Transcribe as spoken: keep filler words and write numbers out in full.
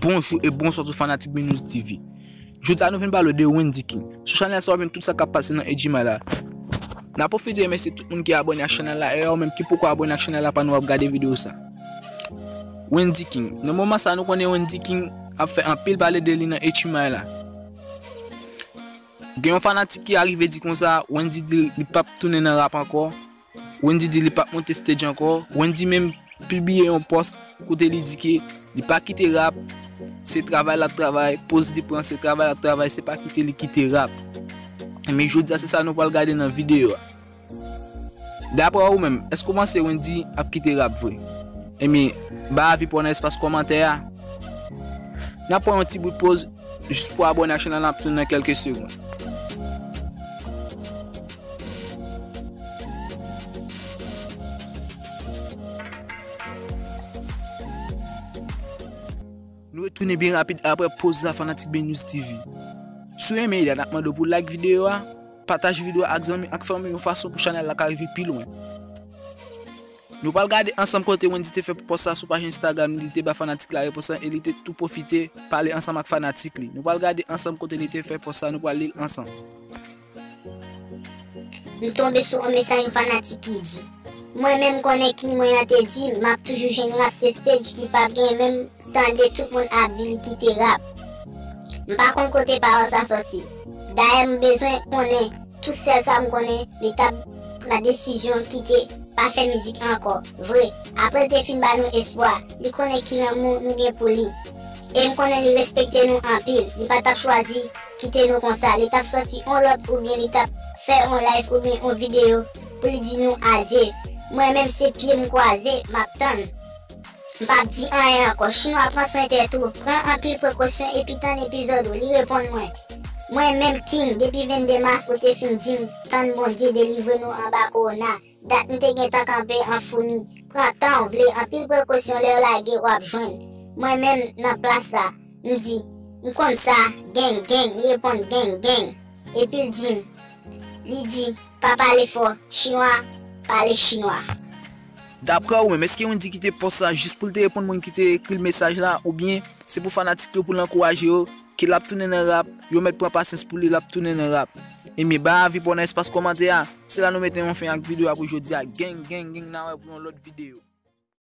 Bonjou e bonswa tout fanatik Bnews T V. Jodi a nou vin pale de Wendy King. Sou chanèl sa w ap jwenn tout sa k ap pase nan H M I la. N ap pwofite remèsye tout moun ki abòne ak chanèl la e ou menm ki poko abòne ak chanèl la pandan w ap gade videyo sa. Wendy King. Nan moman sa nou konnen Wendy King ap fè anpil pale de li nan H M I la. Gen yon fanatik ki arive di konsa, Wendy di li p ap tounen nan rap ankò. Wendy di li p ap monte stage ankò. Wendy menm pibliye yon pòs kote li di ke li pa kite rap, se travay l ap travay, poz li pran, se travay l ap travay, se pa kite li kite rap. Men jodi a se sa nou pral gade nan videyo a. Daprè ou menm, èske w panse Wendy ap kite rap vre? Ebyen, bay avi pa w nan espas kòmantè a. N ap pran yon ti bout poz jis pou abòne ak chanèl la, n ap tounen nan kèlke segonn. Nou retounen byen rapid aprè poz la fanatik Bnews T V. Si w renmen ide a, n ap mande w pou w like videyo a, pataje videyo a ak zanmi ak fanmi yon fason pou chanèl la ka rive pi lwen. Nou pral gade ansanm kote Wendy te fè pòs sa sou paj Instagram li, li te ba fanatik la repons lan e li te tou pwofite pale ansanm ak fanatik li. Nou pral gade ansanm kote li te fè pòs sa, nou pral li l ansanm. M tonbe sou yon mesaj yon fanatik ki di, mwen menm konnen King mwen an te di m ap toujou jwenn rap se stage ki p ap gen menm tande tout moun ap di li kite rap. M pa konn kote pawòl sa sòti. Dayè m bezwen konnen tou sèl sa m konnen li t ap pran desizyon kite pa fè mizik ankò. Vre, apre l te fin ba nou espwa, li konnen ki lanmou nou gen pou li. E m konnen li respekte nou anpil, li pa t ap chwazi kite nou konsa, li t ap sòti on lòt oubyen li t ap fè on live oubyen on videyo pou li di nou adye. Mwen menm se pye m kwaze, m ap tann. M p ap di anyen ankò. Chinwa, pran swen tèt ou, pran anpil prekosyon epi tann epizòd ou, li reponn mwen. Mwen menm King, depi vennde mas ou te fin di m tann Bondye delivre nou anba kowona. Dat m te gentan kanpe an foumi. Pran tan w vle, anpil prekosyon lè yo lage w ap jwenn. Mwen menm nan plas la, m di, m konn sa, gang gang, li reponn gang gang. Epi l di m, li di, pa pale fò, chinwa, pale chinwa. Daprè ou menm, èske Wendy kite pòs sa jis pou l te reponn moun ki te ekri l mesaj la, oubyen se pou fanatik yo pou l ankouraje yo, ke l ap tounen nan rap, yo mèt pran pasyans pou li, l ap tounen nan rap? Ebyen, bay avi pa w nan espas kòmantè a, se la nou mete yon fen ak videyo a pou jodi a, gang gang gang, n a wè pou yon lòt videyo.